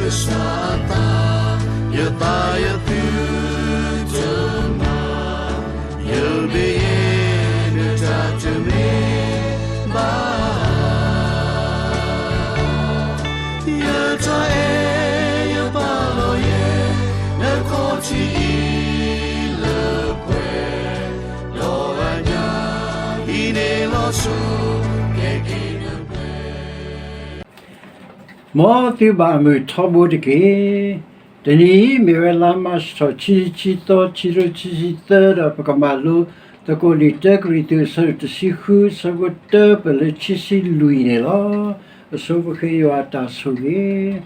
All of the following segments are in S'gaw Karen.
ကစၢ်အသး, ယသးယသုတမၤ, ယမ့ၢ်ယဲ နတၢ်တမ့ၢ်ဘၣ် ယတၢ်အဲၣ်ယပာ်လီၤယဲ နခီၣ်ထံးအံၤလၢပှဲၤ, ဒီးအညၣ်အံၤန့ၣ်လီၤဆီ ကဲက့ၤနပှဲၤ မ်သုဘၣ်မုာ်ထီဘိတက့ၢ်. တနံၤအံၤ မ့ၢ်ဝဲလါမၢ်ၡး ထီၣ်ခံဆံသီ ခံကထိခံဆံသၢ ဒီးပကမၤလိသကိးလံာ်တၢကရံၣ်သူး အဆၢဒိၣ်တဆံဃု အဆၢဖိတၢ ပလၢခံဆံလွံၢ်န့ၣ်လီၤ. အဆိပဃ့ယွၤအတၢ်ဆိၣ်ဂ့ၤ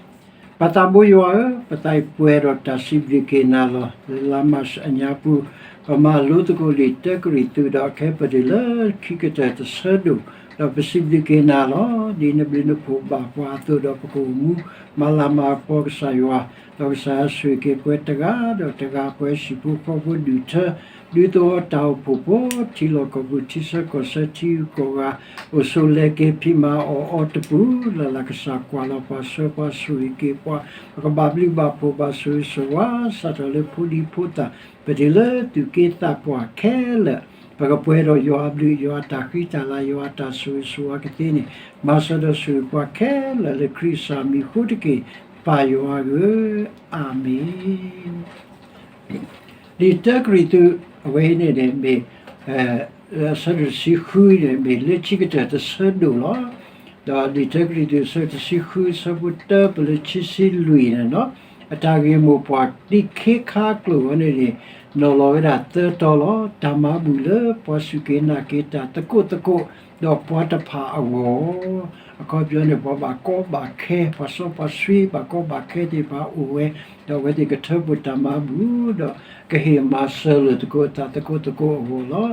ပၢ်သးဘိယွၤဧၢ, ပသးအံၤပှဲၤဒီးတၢ်စံးဘျုးက့ၤနၤလီၤ. လၢလါမၢ်ၡးအညါပူၤ ပမၤလိသကိးလံာ်တၢကရံၣ်သူး ဒီးအခဲပတုၤလၢခံကတၢၢ်တဆၢဒိၣ်, ဒီးပစံးဘျုးက့ၤနၤလီၤ. ဒ်နဘျုးနဖှိၣ်ဘၣ်ပှၤအသိးဒီး ပကအိၣ်မူမၤလၤမၤကပီၤကစၢ်ယွၤ, ဒီးကစၢ်ယွၤဆိၣ်ဂ့ၤက့ၤပှၤတဂၤဒီးတဂၤ, ပှၤဟံၣ်ဖိဃီဖိဒူၣ်ထၢ ဒူသဝီတၢ်အိၣ်ဖှိၣ်ဖိ, ထံလီၢ်ကီၢ်ပူၤ, ထံဆၢကီၢ်ဆၢ, ထံဂုၤကီၢ်ဂၤ, အိၣ်ဆိးလဲၤက့ၤ ဖံးမၤအီၣ်အီတပူၤလၢ်လၢ်, ကစၢ်ကွၢ်လီၤပှၤ, ဆှၢပှၤ, ဆိၣ်ဂ့ၤက့ၤပှၤ, ပကဘၣ်ဘျုးဘၣ်ဖှိၣ်, ဘၣ်ဆိၣ်ဂ့ၤဆိၣ်ဝါ, စးထီၣ်လၢဖိဒံဖိသၣ် ပတုၤလၢသူၣ်က့သးပှၢ်ခဲလၢာ်, ပကပှဲၤဒီးယွၤအဘျုး, ယွၤအတၢ်ဃံတၢ်လၤ, ယွၤအတၢ်ဆိၣ်ဂ့ၤဆိၣ်ဝါကသ့န့ၣ်, မၤစၢၤဒီးဆိၣ်ဂ့ၤပှၤခဲလၢာ်လၢခရံာ်ကစၢ်မံၤအဃိတက့ၢ်. ပၢ်ယွၤဧၢ, အၤမ့ၣ်. လံာ်တၢကရံၣ်သူး အဝဲအံၤန့ၣ်န့ၣ်မ့ၢ် အဆၢဒိၣ်တဆံဃုန့ၣ် မ့ၢ်လၢခံကတၢၢ်တဆၢဒိၣ်လီၤ. ဒီးလံာ်တၢကရံၣ်သူး အဆၢဒိၣ်တဆံဃု အဆၢဖိတၢ ပလၢခံဆံလွံၢ်န့ၣ်လီၤ. အတၢ်ဂ့ၢ်မိၢ်ပှၢ် ဒ်ခ့ခါကျိာ်အံၤန့ၣ်န့ၣ် နီၤလီၤဝဲဒၣ်သၢတီၤလီၤ. တၢ်မၤဘူၣ်လၢပှၤစူၢ်က့ၤနာ်က့ၤတၢ်သကိးသကိး ဒီးပှၤတဖၣ်အဂီၢ်, အခီပညီန့ၣ် ပှၤဘၣ်ကီဘၣ်ခဲ, ပှၤစီပှၤဆှံဘၣ်ကီဘၣ်ခဲသ့ၣ်တဖၣ်အိၣ်ဝဲ, ဒီးအဝဲသ့ၣ်ကထၢဖှိၣ်တၢ်မၤဘူၣ် ဒီးကဟ့ၣ်မၤစၢၤလိာ်သကိးတၢ်သကိးသကိးအဂီၢ်လီၤ.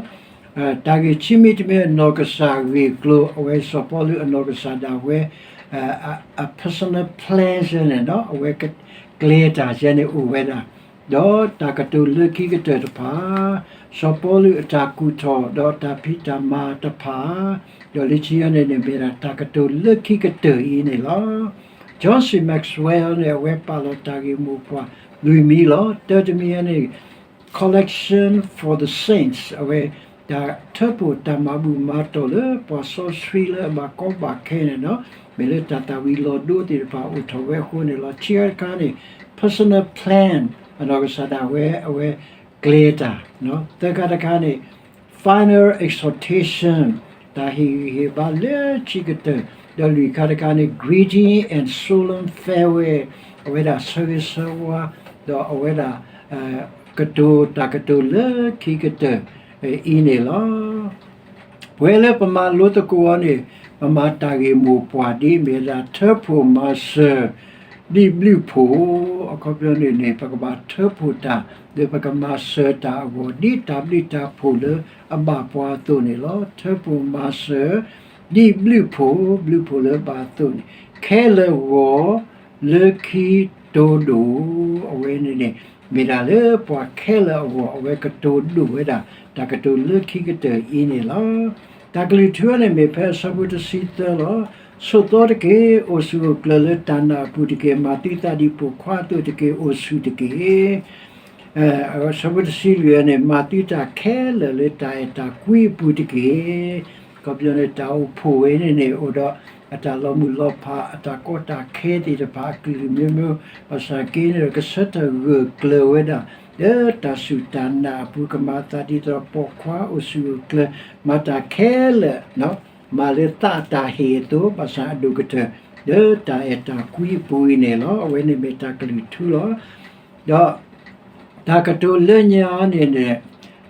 တၢ်ဂ့ၢ်ခံမံၤတမံၤ အနီၢ်ကစၢ်ဂ့ၢ်ကျိၤ အဝဲစီၤပီလူးအနီၢ်ကစၢ်ဒၣ်ဝဲ အ personal plan န့ၣ်ဒီး အဝဲကျဲၤတၢ်ယဲန့ၣ်အိၣ်ဝဲဒၣ်, ဒီးတၢ်ကတိၤလၢခံကတၢၢ်တဖၣ်, စီၤပီလူးအတၢ်ကူၣ်ထီၣ် ဒီးတၢ်ဖံးတၢ်မၤတဖၣ်, ဒီးလၢခံန့ၣ်န့ၣ် မ့ၢ်ဒၣ်တၢ်ကတိၤလၢခံကတၢၢ်အံၤန့ၣ်လီၤ. John C Maxwell န့ၣ် အဝဲပာ်လီၤတၢ်ဂ့ၢ်မိၢ်ပှၢ်လွံၢ်မံၤလီၤ. တၢတမံၤန့ၣ် Collection for the Saints အဝဲ တၢ်ထၢဖှိၣ်တၢ်မၤဘူၣ်မၤတီၢ်လၢပှၤစီဆှံလၢအဘၣ်ကီဘၣ်ခဲန့ၣ်ဒီး မ့ၢ်လၢတၢ်သၣ်ဝံၤလီၤဒိသ့ၣ်တဖၣ်အိၣ်ထီၣ်ဝဲအဃိန့ၣ်လီၤ. ခံခါတခါန့ၣ် personal plan အနီၢ်ကစၢ်ဒၣ်ဝဲ အဝဲကျဲၤတၢ်, သၢခါတခါန့ၣ် final exhortation တၢ်ဟ့ၣ်ဂံၢ်ဟ့ၣ်ဘါလၢခံကတၢၢ်, ဒီးလွံၢ်ခါတခါန့ၣ် greeting and solemn farewell အဝဲဒၣ်ဆၢဂ့ၤဆၢဝါ, ဒီးအဝဲဒၣ် ကတိၤတၢ်ကတိၤလၢခံကတၢၢ်အံၤန့ၣ်လီၤ. ပဝဲလၢပမၤလိသကိးအီၤန့ၣ် ပမၤတၢ်ဂ့ၢ်မိၢ်ပှၢ်ဒ်အမ့ၢ်ဝဲဒၣ် ထၢဖှိၣ်မၤစၢၤ ဒ်ဘျုးဖှိၣ်, အခီပညီန့ၣ်န့ၣ် ပကဘၣ်ထၢဖှိၣ်တၢ် ဒီးပကမၤစၢၤတၢ်အဂီၢ် ဒ်တၢ်ဘျုးတၢ်ဖှိၣ်လၢအဘၣ်ပှၤအသိးန့ၣ်လီၤ. ထၢဖှိၣ်မၤစၢၤ ဒ်ဘျုးဖှိၣ်, ဘျုးဖှိၣ်လၢအဘၣ်အသိးန့ၣ် ခဲလၢာ်အဂီၢ် လၢခံတိၤဒိၣ်, အဝဲန့ၣ်န့ၣ် မ့ၢ်ဒၣ်လၢပှၤခဲလၢာ်အဂီၢ် အဝဲကတိၤဒိၣ်ဝဲဒၣ် တၢ်ကတိၤလၢခံကတၢၢ်အံၤန့ၣ်လီၤ. တၢ်ကလုၢ်ထူန့ၣ် မ့ၢ်ဖဲအဆၢဖိတဆံသၢလီၤ. ဆိးသီတက့ၢ်, အိၣ်ဆူၣ်အိၣ်ကျၢၤလၢတၢ်နာ်အပူၤတက့ၢ်, မၤသုသးဒ်ပိာ်ခွါအသိးတက့ၢ်, အိၣ်ဆူၣ်တက့ၢ်. အဆၢဖိတဆံလွံၢ်န့ၣ် မၤသုတၢ်ခဲလၢာ်လၢတၢ်အဲၣ်တၢ်ကွံအပူၤတက့ၢ်. အခီပညီန့ၣ် တၢ်အိၣ်ဖှိၣ်ဝဲန့ၣ်န့ၣ် အိၣ်ဒီးအတၢ်လီၤမုၢ်လီၤဖး အတၢ်ကီတၢ်ခဲသ့ၣ်တဖၣ် အကလုာ်မ့ၢ်မ့ၢ် ဘၣ်ဆၣ်က့န့ၣ်ဒီး ကဆၢထၢၣ်ဂၢၢ်ကျၢၤဝဲဒၣ် လၢတၢ်စူၢ်တၢ်နာ်အပူၤ ကမၤသးဒ်သိးပိာ်ခွါအိၣ်ဆူၣ်အိၣ်ကျၢၤ မၤတၢ်ခဲလၢာ် မၤလၢသးတၢ်ဟ့ၣ်အသိး ဘၣ်ဆၣ်အဒိၣ်ကတၢၢ် လၢတၢ်အဲၣ်တၢ်ကွံအပူၤအံၤန့ၣ်လီၤ. အဝဲန့ၣ်မ့ၢ်တၢ်ကလုၢ်ထူလီၤ. ဒီး တၢ်ကတိၤလၢညါန့ၣ်န့ၣ်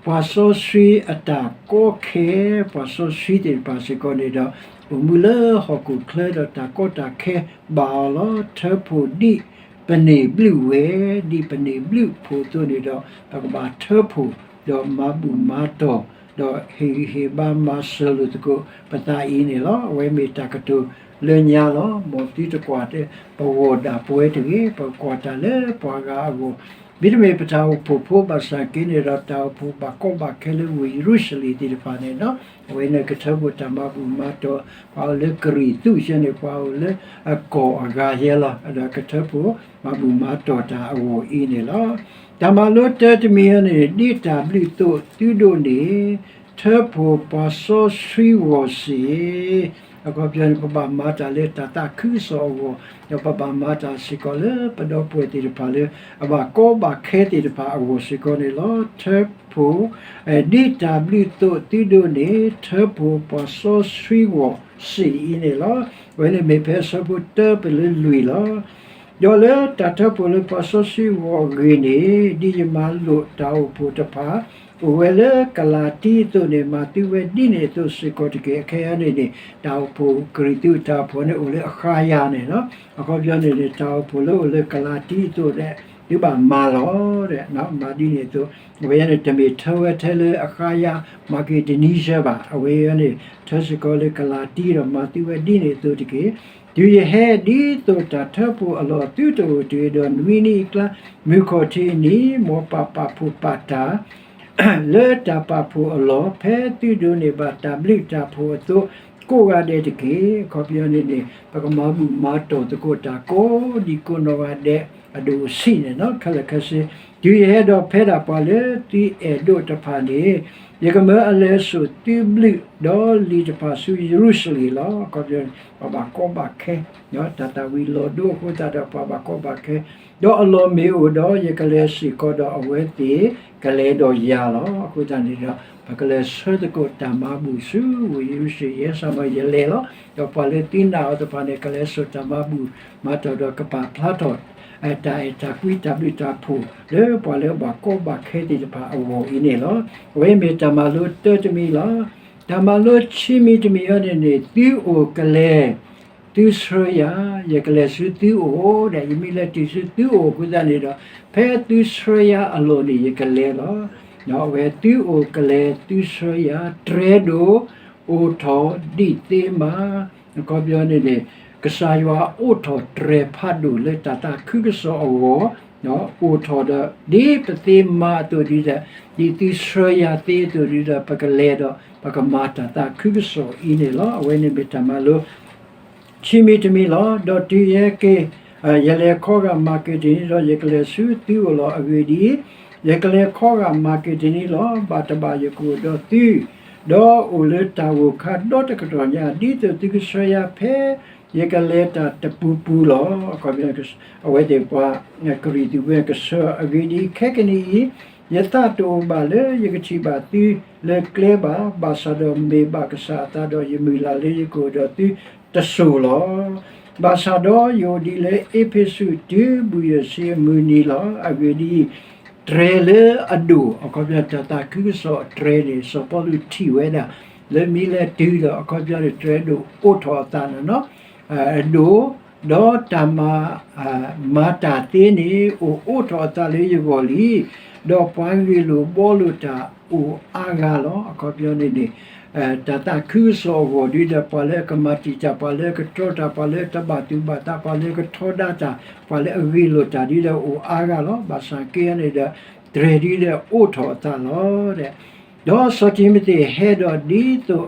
ပှၤစီဆှံအတၢ်ကီခဲ, ပှၤစီဆှံသ့ၣ်တဖၣ်စ့ၢ်ကီးန့ၣ်ဒီး အိၣ်မူလၢဟီၣ်ခိၣ်ချၢဒီးတၢ်ကီတၢ်ခဲဘၣ်အီၤလီၤ. ထၢဖှိၣ်ဒ်ပန့ၢ်ဘျုးဝဲ, ဒ်ပန့ၢ်ဘျုးဖှိၣ်အသိးန့ၣ်ဒီး ပကဘၣ်ထၢဖှိၣ် ဒီးမၤဘူၣ်မၤတီၢ် ဒီးဟ့ၣ်ဂံၢ်ဟ့ၣ်ဘါမၤစၢၤလိာ်သကိး ပသးအံၤန့ၣ်လီၤ. အဝဲမ့ၢ်တၢ်ကတိၤလၢညါလီၤ. မ်သုတကွၢ်တဲ ပဂီၢ်ဒၣ်ပဝဲတဂ့ၤ, ပကကွၢ်တၢ်လၢပှၤဂၤအဂီၢ် မ့တမ့ၢ်ပတၢ်အိၣ်ဖှိၣ်ဖိဘၣ်ဆၣ်က့န့ၣ်ဒီး တၢ်အိၣ်ဖှိၣ်ဘၣ်ကီဘၣ်ခဲလၢဝ့ၢ်ယရူၤၡလ့ၣ်သ့ၣ်တဖၣ်န့ၣ်လီၤ. အဝဲန့ၣ်ကထၢဖှိၣ်တၢ်မၤဘူၣ်မၤတီၢ် ပှၤအိၣ်လၢကရံၣ်သူးဆၢန့ၣ် ပှၤအိၣ်လၢအကီၢ်အဂၤယဲလီၤ. ဒီးကထၢဖှိၣ်မၤဘူၣ်မၤတီၢ်တၢ်အဂီၢ်အံၤန့ၣ်လီၤ. တၢ်မၤလိတၢတမံၤအံၤန့ၣ် ဒ်တၢ်ဘျုးသိးသုဒိးန့ၢ် ထၢဖှိၣ်ပှၤစီဆှံဂီၢ်စ့ၢ် အခီပညီန့ၣ် ပဘၣ်မၤတၢ်လၢတၢ်သးခုကစီၣ်အဂီၢ်, ဒီးပဘၣ်မၤတၢ်စ့ၢ်ကီးလၢပဒီပုၢ်ဝဲၢ်သ့ၣ်တဖၣ်လၢ အဘၣ်ကီဘၣ်ခဲသ့ၣ်တဖၣ်အဂီၢ်စ့ၢ်ကီးန့ၣ်လီၤ. ထၢဖှိၣ် ဒ်တၢ်ဘျုးသိးသုဒိးန့ၢ် ထၢဖှိၣ်ပှၤစီဆှံဂီၢ်စ့ၢ်အံၤန့ၣ်လီၤ. အဝဲန့ၣ်မ့ၢ်ဖဲအဆၢဖိတၢပလၢလွံၢ်လီၤ. ဒီးလၢတၢ်ထၢဖှိၣ်လၢပှၤစီဆှံဂီၢ်အဂ့ၢ်န့ၣ် ဒ်ယမၤလိာ်တၢ်အိၣ်ဖှိၣ်တဖၣ် အိၣ်ဝဲလၢကလၤတံအသိးန့ၣ် မၤသုဝဲဒ်န့ၣ်အသိးစ့ၢ်ကီးတက့ၢ်. အခဲအံၤန့ၣ်န့ၣ် တၢ်အိၣ်ဖှိၣ်ကရံၣ်သူးတၢ်အိၣ်ဖှိၣ်န့ၣ်အိၣ်လၢအဃါယၤန့ၣ်လီၤ. အခီပညီန့ၣ်န့ၣ် တၢ်အိၣ်ဖှိၣ်လၢအိၣ်လၢကလၤတံအသိးန့ၣ် သုဘၣ်မၤလီၤ. မၤဒ်န့ၣ်အသိး အဝဲန့ၣ်တမ့ၢ်ထၢဝဲထဲလၢအဃါယၤ မၤက့ၤတနံၤဆၢဘၣ်. အဝဲန့ၣ် ထၢစ့ၢ်ကီးလၢကလၤတံဒီးမၤသုဝဲဒ်န့ၣ်အသိးတက့ၢ်. တုၤယဟဲဒ်သိးတၢ်ထၢဖှိၣ်အလီၢ်သုတအိၣ်တ့ၢ်ဒီးနွံနံၤအကျါ မုၢ်ခီၣ်ထံးနံၤ မ်ပပာ်ဖှိၣ်ပာ်တၢ် လၢတၢ်ပာ်ဖှိၣ်အလီၢ် ဖဲသုဒိးန့ၢ်ဘၣ်တၢ်ဘျုးတၢ်ဖှိၣ်အသိး ကိးဂၤဒဲးတက့ၢ်. အခီပညီန့ၣ်န့ၣ် ပကမၤဘူၣ်မၤတီၢ်သကိးတၢ်ကိးဒံကိးနီၢ်ဂၤဒဲး အဒိၣ်အဆံးန့ၣ်လီၤ. ခဲလၢာ်ခဲဆ့ တုၤယဟဲဒီးဖဲဒၣ်ပှၤလၢသုအဲၣ်ဒိးတဖၣ်န့ၣ် ယကမၢအလဲၤစိာ်သုဘျုးဒီးလံာ်တဖၣ်ဆူယရူၤၡလ့ၣ်လီၤ. အခီပညီ ပှၤဘၣ်ကီဘၣ်ခဲ တၢ်သၣ်ဝံၤလီၤဒိအဃိသတးဒီး ပှၤဘၣ်ကီဘၣ်ခဲ ဒီးအလီၢ်မ့ၢ်အိၣ်ဒီး ယကလဲၤစ့ၢ်ကီးဒီးအဝဲသ့ၣ် ကလဲၤဒီးယၤလီၤ. အဃိသတးန့ၣ်ဒီး ပကလဲၤဆှၢသကိးတၢ်မၤဘူၣ်ဆူဝ့ၢ်ယရူၤၡလ့ၣ် ယဲစၢ်မီၤယလဲၤလီၤ. ဒီးပှၤလၢသုနာ်အီၤတဖၣ်န့ၣ် ကလဲၤစိာ်တၢ်မၤဘူၣ်မၤတီၢ်ဒီးကပာ်ဖျါထီၣ် တၢ်အဲၣ်တၢ်ကွံတၢ်ဘျုးတၢ်ဖှိၣ် လၢပှၤလၢအဘၣ်ကီဘၣ်ခဲသ့ၣ်တဖၣ်အဂီၢ်အံၤန့ၣ်လီၤ. အဝဲမ့ၢ်တၢ်မၤလိတၢတမံၤလီၤ. တၢ်မၤလိခံမံၤတမံၤအံၤန့ၣ်န့ၣ် သုအိၣ်ကလဲၤ သုဆှၢယၤ, ယကလဲၤဆူသုအိၣ်ဒီး ယမ့ၢ်လဲၤတုၤဆူသုအိၣ်အဃိသတးန့ၣ်ဒီး ဖဲသုဆှၢယၤအလီၢ်န့ၣ် ယကလဲၤလီၤ. အဝဲသုအိၣ်ကလဲၤသုဆှၢယၤ တြဲၤဒိၣ်အိၣ်ထီၣ်ဒံးသ့မး, အခီပညီန့ၣ်န့ၣ် ကစၢ်ယွၤအိးထီၣ်တြဲၤဖးဒိၣ်လၢတၢ်သးခုကစီၣ်အဂီၢ် အိးထီၣ်ဒီး ဒ်ပသ့မၤအသိးဒ်ဒီး ဒ်သုဆှၢယၤသ့အသိးဒ်ဒီး ပကလဲၤဒီး ပကမၤတၢ်သးခုကစီၣ်အံၤန့ၣ်လီၤ. အဝဲန့ၣ်မ့ၢ်တၢ်မၤလိ ခံမံၤတမံၤလီၤ. ဒီးတုၤယဟဲက့ၤ ယလဲၤခီဂာ်မၤက့ၤတနံၤဒီး ယကလဲၤဆူသုအိၣ်လီၤ. အဂ့ၢ်ဒ်အံၤ, ယကလဲၤခီဂာ်မၤက့ၤတနံၤလီၤ. ဘၣ်တဘၣ်ယကအိၣ်ဒီးသု, ဒီးအိၣ်လၢတၢ်ဂိၢ်ခါဒီတကတီၢ်ညါ ဒ်သိးသုကဆှၢယၤဖဲ ယကလဲၤတၢ်တပူၤပူၤလီၤ. အဝဲသ့ၣ်ပှၤ ကရံၣ်သူးဝဲ ကဆှၢအဂ့ၢ်ဒ်အံၤ, ခဲကနံၣ်အံၤ ယသးတအိၣ်ဘၣ်လၢယကထံၣ်ဘၣ်သုလၢကျဲဘၣ်, ဘၣ်ဆၣ်ဒီးမ့ၢ်ဘၣ်ကစၢ်အသးဒီး ယမုၢ်လၢ်လၢယကအိၣ်ဒီးသုတစိၤလီၤ. ဘၣ်ဆၣ်ဒီးယအိၣ်ဒံးလၢအ့းဖ့းစူးတုၤဘုၣ်ယဲၢ်ဆံအမုၢ်နံၤလီၤ. အဂ့ၢ်ဒ်အံၤ, တြဲၤလၢအဒိၣ်, အခီပညီတၢ်သးခုကစီၣ်အတြဲၤန့ၣ် စီၤပီလူးထံၣ်ဝဲဒၣ် လၢမ့ၢ်လဲၤတုၤဒီး အခီပညီန့ၣ် တြဲၤဒိၣ်အိးထီၣ်အသးန့ၣ်လီၤ. အဒိၣ်, ဒီးတၢ်မၤ မၤတၢ်သ့န့ၣ် အိၣ်အိးထီၣ်အသးလၢယဂီၢ်လံ, ဒီးပှၤဂ့ၢ်လိာ်ဘှီလိာ်တၢ်အိၣ်အါဂၤလီၤ. အခီပညီန့ၣ်န့ၣ် တၢ်သးခုကစီၣ်အဂီၢ်ဒ်ဒီး ပှၤလၢအကမၤတံာ်တာ်, ပှၤလၢအကတြီတၢ်, ပှၤလၢအတဘၣ်သူၣ်ဘၣ်သး, ပှၤလၢအကထီဒါတၢ်, ပှၤလၢအဂ့ၢ်လိာ်တၢ်ဒ်ဒီးအိၣ်အါဂၤလီၤ. ဘၣ်ဆၣ်က့န့ၣ်ဒီး တြဲၤဒ်ဒီးအိးထီၣ်အသးလီၤ. ဒီးစီၤတံၤမသ့းဟဲဒီးဒ်သိး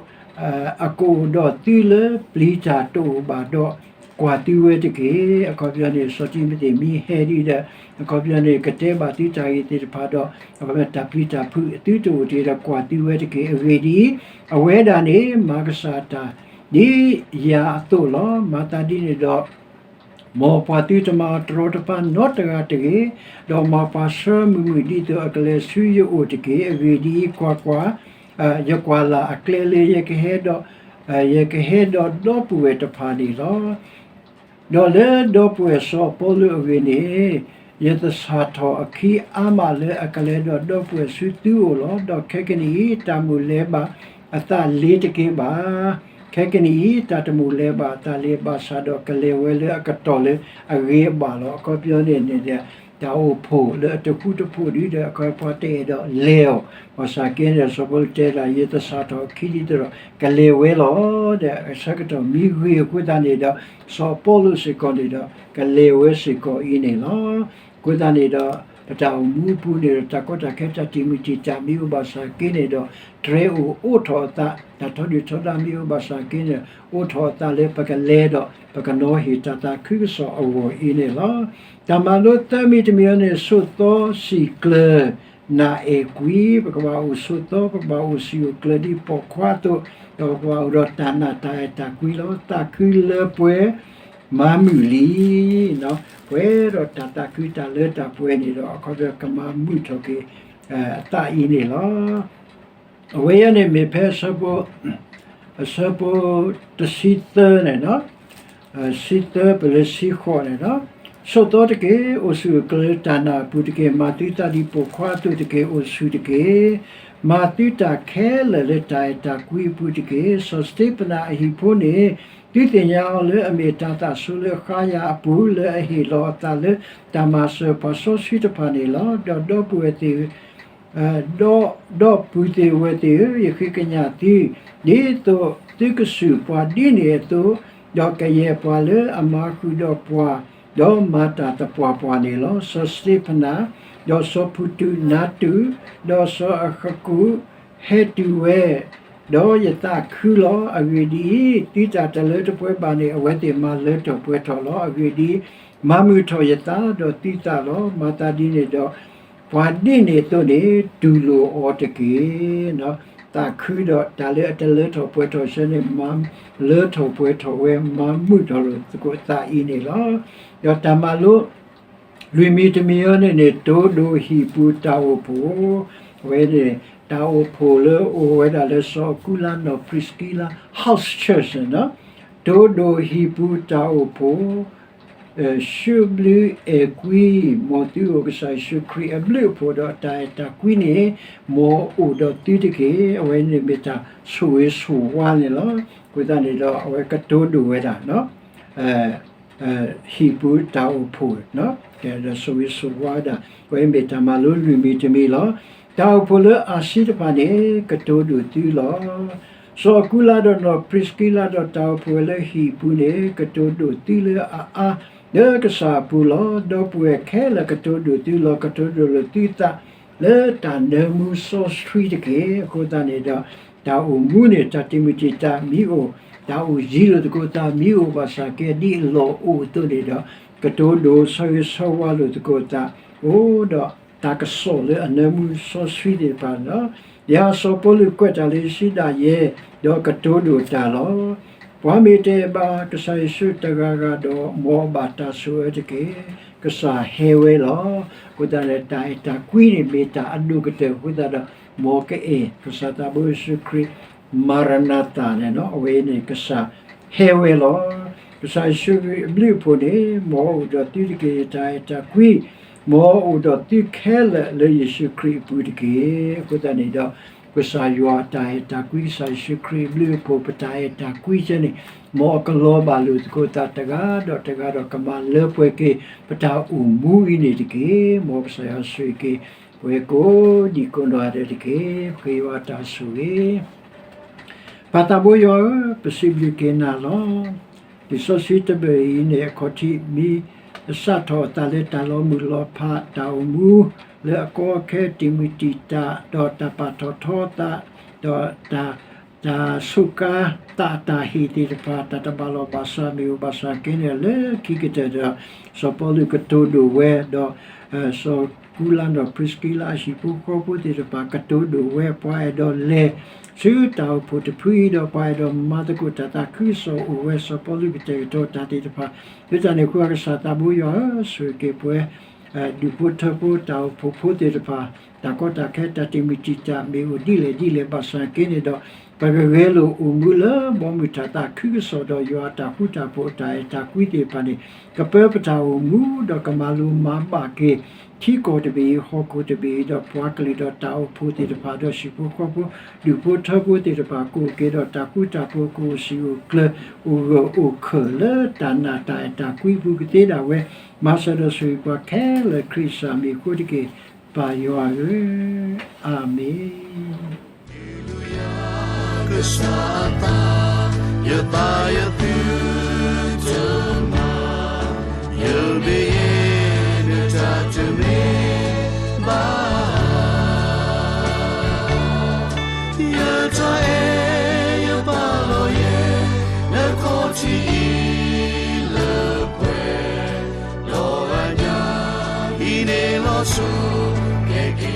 အကအိၣ်ဒီးသုလၢပျံၤတၢ်တအိၣ်ဘၣ်ဒီး ကွၢ်သုဝဲတက့ၢ်. အခီပညီန့ၣ် စီၤတံၤမသ့းမ့ၢ်ဟဲဒ်ဒီး အခီပညီန့ၣ် ကတဲဘၣ်သုတၢ်ဂ့ၢ်သ့ၣ်တဖၣ်ဒီး အခီပညီတၢ်ပျံၤတၢ်ဖုးသုတအိၣ်တ့ၢ်ဒီး ကွၢ်သုဝဲတက့ၢ်. အဂ့ၢ်ဒ်အံၤ, အဝဲဒၣ်န့ၣ် မၤကစၢ်တၢ် ဒ်ယၤအသိးလီၤ. မၤသးဒ်န့ၣ်ဒီး မ်ပှၤသုတမၤအီၤတရီတပါနီတဂၤတဂ့ၤ, ဒီးမၤပှၤဆှၢမုာ်မုာ်ဒ်သိးအကလဲၤဆူယအိၣ်တက့ၢ်. အဂ့ၢ်ဒ်အံၤ, ကွၢ်ကွၢ်, ယကွၢ်လၢ်အကျဲလၢယကဟဲဒီး, ယကဟဲဒီးဒီပုၢ်ဝဲၢ်တဖၣ်န့ၣ်လီၤ. ဒီးလၢဒီပုၢ်ဝဲၢ်စီၤပီလူးအဂ့ၢ်န့ၣ် ယသဆၣ်ထီၣ်အခံအါမးလၢအကလဲၤဒီးဒီပုၢ်ဝဲၢ်ဆူသုအိၣ်လီၤ. ဒီးခဲကနံၣ်အံၤ တၢ်မိၣ်လဲၤဘၣ်အသးလ့ၤတက့ၢ်ဘၣ်. ခဲကနံၣ်အံၤ တၢ်တမိၣ်လဲၤဘၣ်အသးလ့ၤ ဘၣ်ဆၣ်ဒီးကလဲၤဝဲလၢအကတီၢ်လၢအဂ့ၤအဘၣ်လီၤ. အခီပညီန့ၣ်န့ၣ်ဒီး တၢ်အိၣ်ဖှိၣ်လၢအတဃူတဖိးဒ်ဒီး အခီပညီပှၤတအဲၣ်ဒိးလဲၤအီၤ, ဘၣ်ဆၣ်က့န့ၣ်ဒီး စီၤပီလူးတဲဒၣ် ယသဆၣ်ထီၣ်အခံဒ်သိးဒီး ကလဲၤဝဲလီၤ. ဒီးအဆၢကတီၢ်မ့ၢ်ဂ့ၤအဃိသတးန့ၣ်ဒီး စီၤပီလူးစ့ၢ်ကီးန့ၣ်ဒီး ကလဲၤဝဲစ့ၢ်ကီးအံၤန့ၣ်လီၤ. အဃိသတးန့ၣ်ဒီး ပတၢ်အိၣ်မူအပူၤန့ၣ်ဒီး တၢ်ကီတၢ်ခဲတၢ်တံာ်မုၢ်တံာ်တာ်မ့ၢ်အိၣ်ဘၣ်ဆၣ်က့န့ၣ်ဒီး တြဲၤအိၣ်အိးထီၣ်အသး, တၢ်ထီဒုၣ်ထီဒါမ့ၢ်အိၣ်ဘၣ်ဆၣ်က့န့ၣ် အိးထီၣ်အသးလၢပကလဲၤဒီး ပကနီၤဟ့ၣ်တၢ်သးခုကစီၣ်အဂီၢ်အံၤန့ၣ်လီၤ. တၢ်မၤလိသၢမံၤတမံၤအံၤန့ၣ် ဆိးသီစံာ်ကျၢၤ နၢ်အဲၣ်ကွံ, ပကဘၣ်အိၣ်ဆိးသီ, ပကဘၣ်အိၣ်စံာ်အိၣ်ကျၢၤဒ်ပိာ်ခွါအသိး, ဒီးပကဘၣ်အိၣ်ဒီးတၢ်နာ်တၢ်အဲၣ်တၢ်ကွံလီၤ. သးခုလၢပှဲၤ မၤမုာ်လံ. ပှဲၤဒီးတၢ်သးခုတၢ်လၢတၢ်ပှဲၤန့ၣ်ဒီး အခီပညီကမၤမုာ်ထီၣ်က့ၤ အသးအံၤန့ၣ်လီၤ. အဝဲအံၤန့ၣ်မ့ၢ်ဖဲအဆၢဖိ အဆၢဖိတဆံသၢန့ၣ်, ဆံသၢပလၢဆံဃိးန့ၣ်, ဆိးသီတက့ၢ်, အိၣ်ဆူၣ်အိၣ်ကျၢၤလၢတၢ်နာ်အပူၤတက့ၢ်. မၤသုသးဒ်ပိာ်ခွါအသိးတက့ၢ်. အိၣ်ဆူၣ်တက့ၢ်. မၤသုတၢ်ခဲလၢာ်လၢတၢ်အဲၣ်တၢ်ကွံအပူၤတက့ၢ်. စီၤစတ့ဖနၣ်အဟံၣ်ဖိန့ၣ် သုသ့ၣ်ညါအီၤလၢအမ့ၢ်တၢ်သးဆိလၢအဃါယၤအပူၤ လၢအဟ့ၣ်လီၤအသးလၢတၢ်မၤစၢၤပှၤစီဆှံတဖၣ်န့ၣ်လီၤ. ဒီးဒီပုၢ်ဝဲၢ်သ့ၣ်ဧၢ, ဒီး ဒီပုၢ်သ့ၣ်ဝဲၢ်သ့ၣ်ဧၢ, ယဃ့ကညးသု, ဒ်သိးသုကဆူၣ်ပှၤဒ်န့ၣ်အသိး, ဒီးကယဲၢ်ပှၤလၢအမၤဃုာ်ဒီးပှၤ, ဒီးမၤတၢ်သပှၢ်ပှၢ်န့ၣ်လီၤ. စီၤစတ့ဖနၣ်, ဒီးစီၤပူးတူးနါတူး, ဒီးစီၤအဃကိး, ဟဲတုၤဝဲ, ဒီးယသးခုလီၤ. အဂ့ၢ်ဒ်အံၤ, သုတၢ်တလၢတပှဲၤဘၣ်န့ၣ် အဝဲသ့ၣ်မၤလၢထီၣ်ပှဲၤထီၣ်လီၤ. အဂ့ၢ်ဒ်အံၤ, မၤမုာ်ထီၣ်ယသးဒီးသုသးလီၤ. မၤသးဒ်န့ၣ်ဒီး ပှၤဒ်န့ၣ်အသိးန့ၣ် တူၢ်လိာ်အီၤတက့ၢ်. သးခုဒီးတၢ်လၢအတလၢထီၣ်ပှဲၤထီၣ်ဆၢန့ၣ် မၤလၢထီၣ်ပှဲၤထီၣ်ဝဲ မၤမုာ်ထီၣ်လိာ်သကိးသးအံၤန့ၣ်လီၤ. ဒီးတၢ်မၤလိ လွံၢ်မံၤတမံၤအံၤန့ၣ်န့ၣ် တိၤဒိၣ်ဟံၣ်ပူၤတၢ်အိၣ်ဖှိၣ်, အဝဲန့ၣ် တၢ်အိၣ်ဖှိၣ်လၢအိၣ်ဝဲဒၣ်လၢစီၤအကူလါနီၢ်ပြံးစကံလါ house church န့ၣ်, တိၤဒိၣ်ဟံၣ်ပူၤတၢ်အိၣ်ဖှိၣ် ဆှၢဘျုးအဲၣ်ကွံ မ်သုအိၣ်ကစၢ်ယ့ၣ်ၡူးခရံာ်အဘျုးအဖှိၣ်ဒီးတၢ်အဲၣ်တၢ်ကွံန့ၣ် မ်အအိၣ်ဒီးသုတက့ၢ်. အဝဲန့ၣ်မ့ၢ်တၢ်ဆိၣ်ဂ့ၤဆိၣ်ဝါန့ၣ်လီၤ. အဃိသတးန့ၣ်ဒီး အဝဲကတိၤဒိၣ်ဝဲဒၣ် ဟံၣ်ပူၤတၢ်အိၣ်ဖှိၣ်, ဒီးဆိၣ်ဂ့ၤဆိၣ်ဝါဝဲဒၣ်, အဝဲမ့ၢ်တၢ်မၤလိလွံၢ်မံၤတမံၤလီၤ. တၢ်အိၣ်ဖှိၣ်လၢအၤစံတဖၣ်န့ၣ် ကတိၤဒိၣ်သုလီၤ. စီၤအကူလါဒီးနီၢ်ပြံးစကံလါဒီးတၢ်အိၣ်ဖှိၣ်ဝဲလၢဟံၣ်ပူၤန့ၣ် ကတိၤဒိၣ်သုလၢအအါ လၢကစၢ်အပူၤလီၤ. ဒီပုၢ်ဝဲၢ်ခဲလၢာ်ကတိၤဒိၣ်သုလီၤ. ကတိၤဒိၣ်လိာ်သုသးလၢတၢ်နၢမူစီဆှံတက့ၢ်. အဃိသတးန့ၣ်ဒီး တၢ်အိၣ်မူန့ၣ် တၢ်တံာ်မုၢ်တံာ်တာ်မ့ၢ်အိၣ်, တၢ်အိၣ်ယံၤလိာ်သကိးသးမ့ၢ်အိၣ်ဘၣ်ဆၣ်က့ ဒ်အလီၢ်အိၣ်အသိးန့ၣ်ဒီး ကတိၤဒိၣ်ဆၢဂ့ၤဆၢဝါလိာ်သကိးသး, အိၣ်ဒီးတၢ်ကစီၣ်လၢအနၢမူစီဆှံသ့ၣ်တဖၣ်လီၤ. ယၤစီၤပီလူးကွဲးတၢ်လၢယစံဒၣ်ယဲ, ဒီးကတိၤဒိၣ်တၢ်လီၤ. ပှၤမ့ၢ်တအဲၣ်ဘၣ်ကစၢ်ယ့ၣ်ၡူးတဂၤဂၤဒီး မ်အဘၣ်တၢ်ဆိၣ်အၢတက့ၢ်. ကစၢ်ဟဲဝဲလီၤ. အဃိသတးန့ၣ် တၢ်အဲၣ်တၢ်ကွံန့ၣ်မ့ၢ်တၢ်အဒိၣ်ကတၢၢ်အဃိသတးဒီး မ်ကအဲၣ်ကစၢ်သးဘိယ့ၣ်ၡူးခရံာ် မၤရနၤသၤန့ၣ်လီၤ. အဝဲန့ၣ်ကစၢ်ဟဲဝဲလီၤ. ကစၢ်ယ့ၣ်ၡူးခရံာ်အဘျုးအဖှိၣ်န့ၣ် မ်အအိၣ်ဒီးသုတက့ၢ်. တၢ်အဲၣ်တၢ်ကွံ မ်အအိၣ်ဒီးသုခဲလၢာ်လၢယ့ၣ်ၡူးခရံာ်အပူၤတက့ၢ်. အဃိသတးန့ၣ်ဒီး ကစၢ်ယွၤတၢ်အဲၣ်တၢ်ကွံ ကစၢ်ယ့ၣ်ၡူးခရံာ်အဘျုးအဖှိၣ် ပတၢ်အဲၣ်တၢ်ကွံကဲန့ၣ် မ်အကလီၤဘၣ်လိာ်သကိးသးတဂၤဒီးတဂၤဒီး ကမၤလၢပှဲၤက့ၤ ပတၢ်အိၣ်မူအံၤန့ၣ်တက့ၢ်. မ်ကစၢ်ယွၤဆိၣ်ဂ့ၤက့ၤ ပဝဲကိးဒံကိးနီၢ်ဂၤဒဲးတက့ၢ်. ပဃ့ယွၤတၢ်ဆိၣ်ဂ့ၤ ပၢ်သးဘိယွၤဧၢ, ပစံးဘျုးက့ၤနၤလီၤ. လံာ်စီဆှံတဘ့ၣ်အံၤန့ၣ် အခီၣ်ထံးမ့ၢ်စးထီၣ်အသးလၢတၢ်လီၤမုၢ်လီၤဖး တၢ်အိၣ်မူလၢအကီအခဲ တံာ်မုၢ်တံာ်တာ် ဒီးတၢ်ပာ်ထီၣ်ထီအသး ဒီးတၢ် တၢ်စူးကါသးအတၢ်ဟ့ၣ်သ့ၣ်တဖၣ် တၢ်တဘၣ်လီၢ်ဘၣ်စးမ့ၢ်အိၣ်ဘၣ်ဆၣ်က့န့ၣ် လၢခံကတၢၢ်ဒီး စီၤပီလူးကတိၤဒိၣ်ဝဲဒီး စီၤကူလါဒီးပြံးစကံလါအဟံၣ်ဖိဃီဖိသ့ၣ်တဖၣ် ကတိၤဒိၣ်ဝဲ ပှၤအဲၣ်ဒိးလဲၤဆူတၢ်အိၣ်ဖှိၣ်တဖုအံၤဒီး ပှၤအဲၣ်ဒိးမၤသကိးတၢ်သးခုကစီၣ်အိၣ်ဝဲ စီၤပီလူးကတဲာ်ကတီၤတၢ်သ့ၣ်တဖၣ် လၢတၢ်န့ၣ်အဃိ ကစၢ်သးဘိယွၤဧၢ, ဆိၣ်ဂ့ၤက့ၤပဝဲ ဒူၣ်ဖိထၢဖိတၢ်အိၣ်ဖှိၣ်ဖိသ့ၣ်တဖၣ် တၢ်ကီတၢ်ခဲတၢ်တံာ်မုၢ်တံာ်တာ်မ့ၢ်အိၣ်ဒ်လဲၣ်ဒ်လဲၣ် ဘၣ်ဆၣ်က့န့ၣ်ဒီး ပကဂဲၤလိာ်အိၣ်မူလၢဘီမုၢ်တၢ်သးခုကစီၣ်ဒီး ယွၤအတၢ်ဃူတၢ်ဖိးအတၢ်အဲၣ်တၢ်ကွံသ့ၣ်တဖၣ်န့ၣ် ကပၢပတၢ်အိၣ်မူ ဒီးကမၤလိမၤဘၣ်က့ၤ ထံကီၢ်တဘ့ၣ်အံၤ ဟီၣ်ခိၣ်တဘ့ၣ်အံၤ ဒီးပှၤကလုာ်ဒီးတၢ်အိၣ်ဖှိၣ်သ့ၣ်တဖၣ် ဒီးဟံၣ်ဖိဃီဖိ ဒူၣ်ဖိထၢဖိသ့ၣ်တဖၣ် ကအိၣ်က့ၤဒီးတၢ်ဃူတၢ်ဖိး ကအိၣ်စံာ်အိၣ်ကျၢၤ အိၣ်ဂၢၢ်အိၣ်ခၢၣ်လၢတၢ်နာ်တၢ်အဲၣ်တၢ်ကွံအပူၤကသ့ဒၣ်ဝဲ မၤစၢၤဒီးဆိၣ်ဂ့ၤပှၤခဲလၢာ် ခရံာ်ကစၢ်မံၤအဃိတက့ၢ်, ပၢ်ယွၤဧၢ, အၤမ့ၣ်. စီၤပၤစီၤပၤကဲက့ၤ